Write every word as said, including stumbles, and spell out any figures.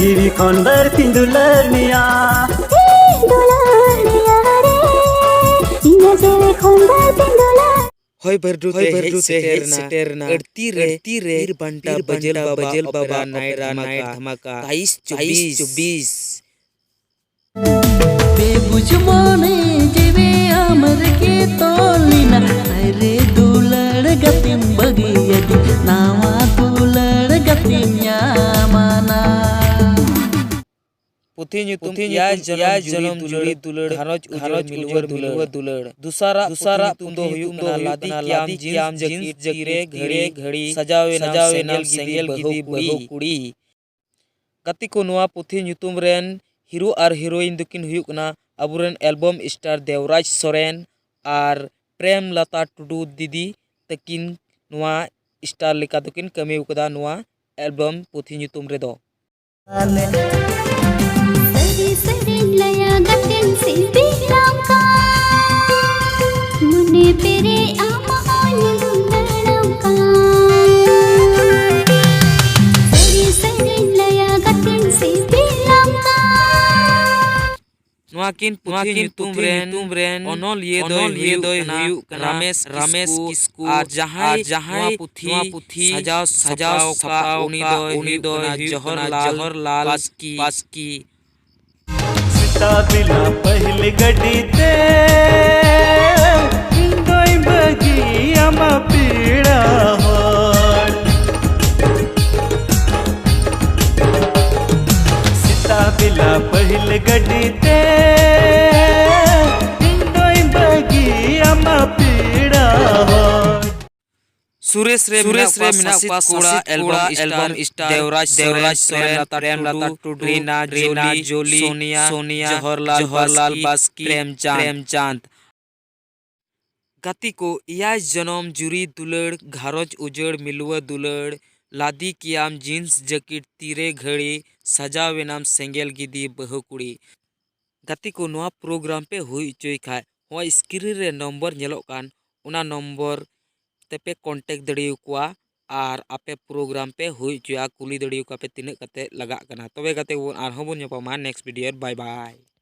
ᱡᱤᱣᱤ ᱠᱷᱚᱱ ᱵᱟᱹᱲᱛᱤᱧ ᱫᱩᱞᱟᱹᱲ ᱢᱮᱭᱟ᱾ ᱫᱩᱞᱟᱹᱲ ᱢᱮᱭᱟ ᱨᱮ, ᱤᱧᱟᱹᱜ ᱡᱤᱣᱤ ᱠᱷᱚᱱ ᱵᱟᱹᱲᱛᱤᱧ ᱫᱩᱞᱟᱹᱲ᱾ ᱦᱚᱭ ᱵᱟᱹᱨᱰᱩ ᱛᱮ ᱦᱮᱡ ᱥᱮᱴᱮᱨ ᱮᱱᱟ ᱟᱹᱲᱛᱤ ᱨᱮ, ᱟᱹᱲᱛᱤ ᱨᱮ ᱵᱤᱨ ᱵᱟᱱᱴᱟ ᱵᱤᱨ ᱵᱟᱹᱡᱟᱹᱞ ᱵᱟᱹᱡᱟᱹᱞ ᱵᱟᱵᱟ ᱚᱯᱮᱨᱟ ᱱᱟᱭᱤᱴ ᱫᱷᱟᱢᱟᱠᱟ ᱛᱟᱭᱤᱥ ᱪᱚᱵᱵᱤᱥ᱾ ᱵᱮᱵᱩᱡᱽ ᱢᱚᱱᱮ ᱡᱤᱣᱤ ᱟᱢ ᱨᱮᱜᱮ ᱛᱚᱞ ᱮᱱᱟ᱾ ᱦᱟᱭ ᱨᱮ ᱫᱩᱞᱟᱹᱲ ᱜᱟᱛᱮᱢ ᱵᱟᱹᱜᱤᱭᱟᱫᱤᱧ, ᱱᱟᱣᱟ ᱫᱩᱞᱟᱹᱲ ᱜᱟᱛᱮᱢ ᱧᱟᱢᱟᱱᱟ᱾ ᱯᱩᱛᱷᱤ ᱧᱩᱛᱩᱢ ᱮᱭᱟᱭ ᱡᱚᱱᱚᱢ ᱡᱩᱨᱤ ᱫᱩᱞᱟᱹᱲ, ᱜᱷᱟᱨᱚᱸᱡᱽ ᱩᱡᱟᱹᱲ ᱢᱤᱞᱣᱟᱹ ᱫᱩᱞᱟᱹᱲ᱾ ᱫᱩᱥᱟᱨᱟᱜ ᱯᱩᱛᱷᱤ ᱧᱩᱛᱩᱢ ᱫᱚ ᱦᱩᱭᱩᱜ ᱠᱟᱱᱟ ᱞᱟᱫᱤ ᱠᱮᱭᱟᱢ ᱡᱤᱱᱥ ᱡᱮᱠᱮᱴ ᱛᱤᱨᱮ ᱜᱷᱟᱹᱲᱤ ᱥᱟᱡᱟᱣ ᱮᱱᱟᱢ ᱥᱮᱸᱜᱮᱞ ᱜᱤᱫᱤ ᱵᱟᱹᱦᱩ ᱠᱩᱲᱤ᱾ ᱜᱟᱛᱮ ᱠᱚ, ᱱᱚᱣᱟ ᱯᱩᱛᱷᱤ ᱧᱩᱛᱩᱢ ᱨᱮᱱ ᱦᱤᱨᱳ ᱟᱨ ᱦᱤᱨᱳᱭᱤᱱ ᱫᱚᱠᱤᱱ ᱦᱩᱭᱩᱜ ᱠᱟᱱᱟ ᱟᱵᱚᱨᱮᱱ ᱮᱞᱵᱚᱢ ᱥᱴᱟᱨ ᱫᱮᱣᱨᱟᱡᱽ ᱥᱚᱨᱮᱱ ᱟᱨ ᱯᱨᱮᱢ ᱞᱟᱛᱟ ᱴᱩᱰᱩ ᱫᱤᱫᱤ ᱛᱟᱹᱠᱤᱱ᱾ ᱱᱚᱣᱟ ᱥᱴᱟᱨ ᱞᱮᱠᱟ ᱫᱚᱠᱤᱱ ᱠᱟᱹᱢᱤ ᱟᱠᱟᱫᱟ ᱱᱚᱣᱟ ᱮᱞᱵᱚᱢ ᱯᱩᱛᱷᱤ ᱧᱩᱛᱩᱢ ᱨᱮᱫᱚ᱾ ᱥᱟᱹᱨᱤ ᱥᱟᱹᱨᱤᱧ ᱞᱟᱹᱭᱟ ᱜᱟᱛᱮᱧ ᱥᱤᱵᱤᱞᱟᱢ ᱠᱟᱱ, ᱢᱚᱱᱮ ᱯᱮᱨᱮᱡ ᱟᱢ ᱦᱚᱸᱧ ᱫᱩᱞᱟᱹᱲᱟᱢ ᱠᱟᱱ᱾ ᱥᱟᱹᱨᱤ ᱥᱟᱹᱨᱤᱧ ᱞᱟᱹᱭᱟ ᱜᱟᱛᱮᱧ ᱥᱤᱵᱤᱞᱟᱢ ᱠᱟᱱ᱾ ᱱᱚᱣᱟ ᱠᱤᱱ ᱯᱩᱛᱷᱤ ᱧᱩᱛᱩᱢ ᱨᱮᱱ ᱚᱱᱚᱞᱤᱭᱟᱹ ᱫᱚᱭ ᱦᱩᱭᱩᱜ ᱠᱟᱱᱟ ᱨᱟᱢᱮᱥ ᱠᱤᱥᱠᱩ᱾ ᱟᱨ ᱡᱟᱦᱟᱸᱭ ᱱᱚᱣᱟ ᱯᱩᱛᱷᱤ ᱥᱟᱡᱟᱣ ᱥᱟᱯᱲᱟᱣ ᱟᱠᱟᱫ ᱩᱱᱤ ᱫᱚᱭ ᱦᱩᱭᱩᱜ ᱠᱟᱱᱟ ᱡᱚᱦᱚᱨᱞᱟᱞ ᱵᱟᱥᱠᱤ᱾ ᱥᱮᱛᱟᱜ ᱵᱮᱞᱟ ᱯᱟᱹᱦᱤᱞ ᱜᱟᱹᱰᱤ ᱛᱮ ᱤᱧ ᱫᱚᱧ ᱵᱟᱹᱜᱤᱭᱟᱢᱟ ᱯᱮᱲᱟ ᱦᱚᱲ᱾ ᱥᱮᱛᱟᱜ ᱵᱮᱞᱟ ᱯᱟᱹᱦᱤᱞ ᱜᱟᱹᱰᱤ ᱛᱮ ᱤᱧ ᱫᱚᱧ ᱵᱟᱹᱜᱤᱭᱟᱢᱟ ᱯᱮᱲᱟ ᱦᱚᱲ᱾ ᱥᱩᱨᱮᱥ ᱨᱮ ᱢᱮᱱᱟᱜ ᱠᱚᱣᱟ ᱥᱟᱥᱮᱛ ᱠᱚᱲᱟ ᱮᱞᱵᱚᱢ ᱥᱴᱟᱨ ᱫᱮᱣᱨᱟᱡᱽ ᱥᱚᱨᱮᱱ, ᱯᱨᱮᱢᱞᱟᱛᱟ ᱴᱩᱰᱩ, ᱨᱤᱱᱟ ᱡᱚᱞᱤ, ᱥᱳᱱᱤᱭᱟ, ᱡᱚᱦᱚᱨᱞᱟᱞ ᱵᱟᱥᱠᱤ, ᱯᱨᱮᱢᱪᱟᱸᱫᱽ᱾ ᱜᱟᱛᱮ ᱠᱚ, ᱮᱭᱟᱭ ᱡᱚᱱᱚᱢ ᱡᱩᱨᱤ ᱫᱩᱞᱟᱹᱲ, ᱜᱷᱟᱨᱚᱸᱡᱽ ᱩᱡᱟᱹᱲ ᱢᱤᱞᱣᱟᱹ ᱫᱩᱞᱟᱹᱲ, ᱞᱟᱫᱮ ᱠᱮᱭᱟᱢ ᱡᱤᱱᱥ ᱡᱮᱠᱮᱴ ᱛᱤᱨᱮ ᱜᱷᱟᱹᱲᱤ, ᱥᱟᱡᱟᱣ ᱮᱱᱟᱢ ᱥᱮᱸᱜᱮᱞ ᱜᱤᱫᱤ ᱵᱟᱹᱦᱩ ᱠᱩᱲᱤ᱾ ᱜᱟᱛᱮ ᱠᱚ, ᱱᱚᱣᱟ ᱯᱨᱳᱜᱨᱟᱢ ᱯᱮ ᱦᱩᱭ ᱦᱚᱪᱚᱭ ᱠᱷᱟᱡ, ᱱᱚᱜᱼᱚᱭ ᱥᱠᱨᱤᱱ ᱨᱮ ᱱᱚᱢᱵᱚᱨ ᱧᱮᱞᱚᱜ ᱠᱟᱱ, ᱚᱱᱟ ᱱᱚᱢᱵᱚᱨ ᱛᱮᱯᱮ ᱠᱚᱱᱴᱮᱠᱴ ᱫᱟᱲᱮᱭᱟᱠᱚᱣᱟ᱾ ᱟᱨ ᱟᱯᱮ program ᱯᱮ ᱦᱩᱭ ᱦᱚᱪᱚᱭᱟ, ᱠᱩᱞᱤ ᱫᱟᱲᱮᱭᱟᱠᱚᱣᱟ ᱯᱮ ᱛᱤᱱᱟᱹᱜ ᱠᱟᱛᱮ ᱞᱟᱜᱟᱜ ᱠᱟᱱᱟ᱾ ᱛᱚᱵᱮ ᱜᱟᱛᱮ ᱠᱚᱵᱚᱱ ᱟᱨᱦᱚᱸ ᱵᱚᱱ ᱧᱟᱯᱟᱢᱟ next video ᱨᱮ᱾ Bye bye᱾